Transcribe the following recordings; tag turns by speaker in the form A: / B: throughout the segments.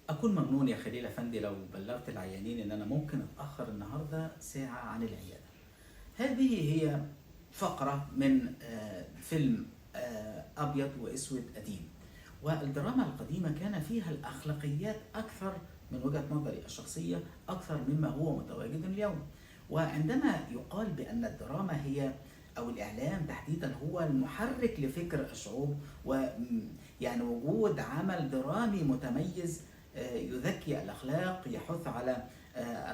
A: أكون ممنون يا خليل أفندي لو بلغت العيانين إن أنا ممكن أتأخر النهاردة ساعة عن العيادة. هذه هي فقرة من فيلم أبيض وأسود قديم. والدراما القديمة كان فيها الأخلاقيات أكثر من وجهة نظري الشخصية، أكثر مما هو متواجد اليوم. وعندما يقال بأن الدراما هي أو الإعلام تحديدا هو المحرك لفكر الشعوب، ويعني وجود عمل درامي متميز يذكي الأخلاق، يحث على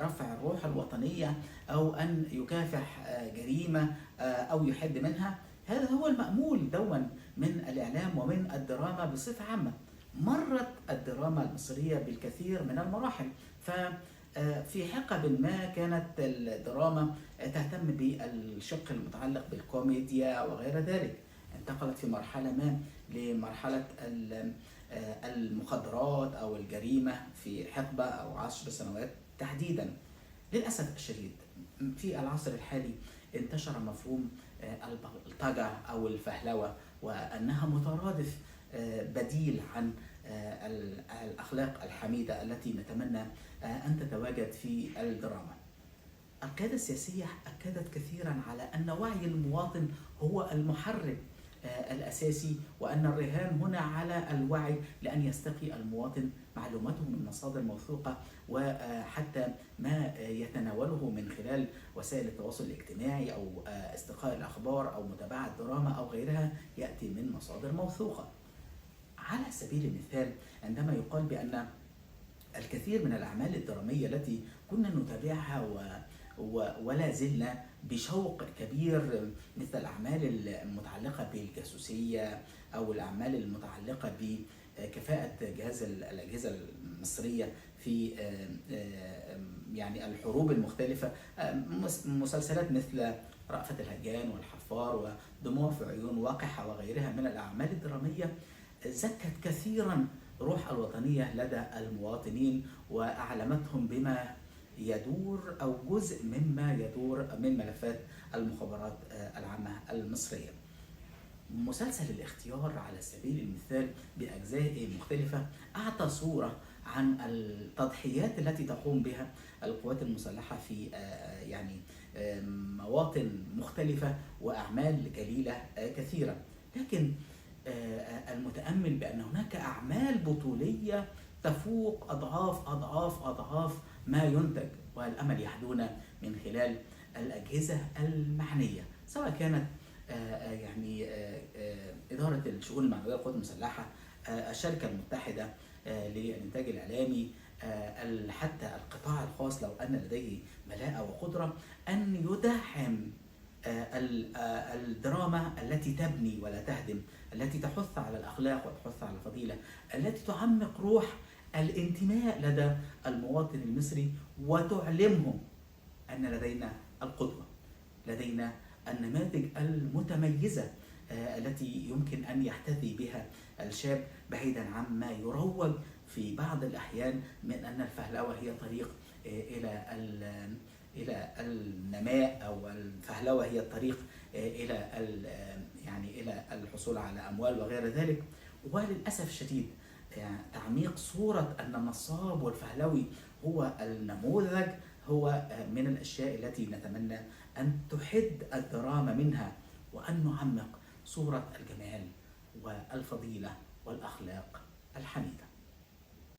A: رفع الروح الوطنية، أو أن يكافح جريمة أو يحد منها، هذا هو المأمول دوما من الإعلام ومن الدراما بصفة عامة. مرت الدراما المصرية بالكثير من المراحل، ففي حقب ما كانت الدراما تهتم بالشق المتعلق بالكوميديا وغير ذلك، انتقلت في مرحلة ما لمرحلة المخدرات أو الجريمة في حقبة أو 10 سنوات تحديدا. للأسف الشديد في العصر الحالي انتشر مفهوم البلطجة أو الفهلوة، وأنها مترادف بديل عن الأخلاق الحميدة التي نتمنى أن تتواجد في الدراما. القيادة السياسية أكدت كثيرا على أن وعي المواطن هو المحرك الأساسي، وأن الرهان هنا على الوعي لأن يستقي المواطن معلوماته من مصادر موثوقة، وحتى ما يتناوله من خلال وسائل التواصل الاجتماعي أو استقاء الأخبار أو متابعة دراما أو غيرها يأتي من مصادر موثوقة. على سبيل المثال عندما يقال بأن الكثير من الأعمال الدرامية التي كنا نتابعها ولا زلنا بشوق كبير، مثل الأعمال المتعلقة بالجاسوسية أو الأعمال المتعلقة بكفاءة جهاز الأجهزة المصرية في يعني الحروب المختلفة، مسلسلات مثل رأفت الهجان والحفار ودموع في عيون وقحة وغيرها من الأعمال الدرامية، زكت كثيرا روح الوطنية لدى المواطنين وأعلمتهم بما يدور أو جزء مما يدور من ملفات المخابرات العامة المصرية. مسلسل الاختيار على سبيل المثال بأجزائه المختلفة أعطى صورة عن التضحيات التي تقوم بها القوات المسلحة في يعني مواطن مختلفة وأعمال جليلة كثيرة. لكن المتأمل بأن هناك أعمال بطولية تفوق أضعاف أضعاف أضعاف ما ينتج، والأمل يحدونا من خلال الأجهزة المعنية، سواء كانت يعني إدارة الشؤون المعنوية للقوات المسلحة، الشركة المتحدة للإنتاج الإعلامي، حتى القطاع الخاص لو أن لديه ملاءة وقدرة أن يدعم الدراما التي تبني ولا تهدم، التي تحث على الأخلاق وتحث على الفضيلة، التي تعمق روح الانتماء لدى المواطن المصري وتعلمه أن لدينا القدوة، لدينا النماذج المتميزة التي يمكن أن يحتذي بها الشاب، بعيدا عما يروج في بعض الأحيان من أن الفهلوة هي طريق إلى النماء، أو الفهلوة هي الطريق إلى يعني إلى الحصول على أموال وغير ذلك. وللأسف الشديد تعميق صورة أن النصاب والفهلوي هو النموذج هو من الأشياء التي نتمنى أن تحد الدراما منها، وأن نعمق صورة الجمال والفضيلة والأخلاق الحميدة.